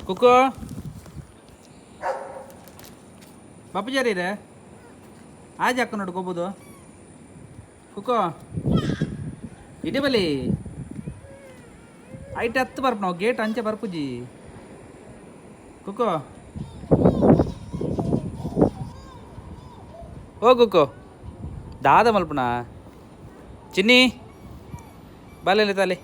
ಕುಕ್ಕು ಬಾಪುಜಾರಿ ರೇ ಆಜ್ ಅಕ್ಕ ನೋಡು ಕೊಬೋದು ಕುಕ್ಕೋ ಇಡೇ ಬಲಿ ಐಟ್ ಹತ್ತು ಬರ್ಪು ನಾವು ಗೇಟ್ ಅಂಚೆ ಬರ್ಪುಜಿ ಕುಕ್ಕೋ ಓ ಕುಕ್ಕೋ ದಾದ ಮಲ್ಪುಣ ಚಿನ್ನಿ ಬಾಲೆ ತಾಲೆ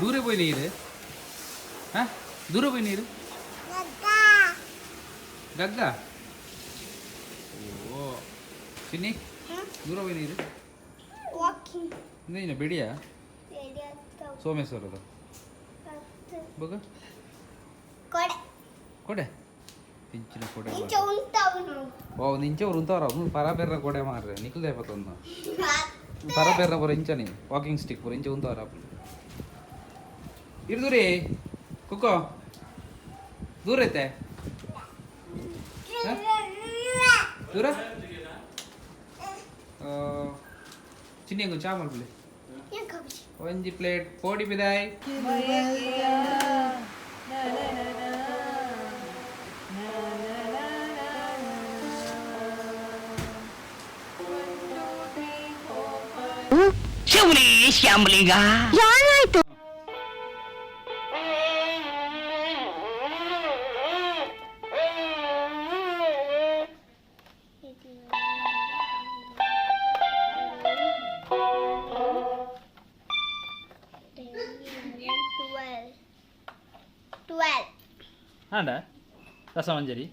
ದೂರ ಪೋಯಿ ನೀರು ಹಾ ದೂರ ಪೋಯಿ ನೀರು ಗಗ್ಗ ಓ ಚಿನ್ನಿ ದೂರ ಪೋಯಿ ನೀರು ವಾಕಿಂಗ್ ಇಂದೇನ ಬೆಡಿಯಾ ಸೋಮೇಶ್ವರದ ಬೊಗ ಕೊಡೆ ಕೊಡೆ ಇಂಚಿನ ಕೊಡೆ ಇಂಚ ಉಂಟಾವು ಓ ನಿಂಚೆ ಅವ್ರು ಉಂತವ್ರ ಅವ್ನು ಪರ ಬೇರ್ನ ಕೊಡೆ ಮಾರ್ರೆ ನಿಖಲ್ ದೇಪತ್ತೊಂದು ಪರ ಬೇರ್ನ ಪೂರ ಇಂಚನಿ ವಾಕಿಂಗ್ ಸ್ಟಿಕ್ ಪೂರ ಇಂಚ ಉಂತವ್ರ ಇರ್ದುರಿ ಕುಕ್ಕೋ ದೂರ ಐತೆ ಹ? ದೂರ ಆ, ಚಿನ್ನಿ ಹಂಗೆ ಚಾ ಮಾಡ್ಬಿಡಿ ಒಂಜಿ ಪ್ಲೇಟ್ ಪೋಡಿ ಬಿದಾಯ್ ಏನಾಯ್ತು? 12 12. ಹಾಂಡ ರಸಮಂಜರಿ.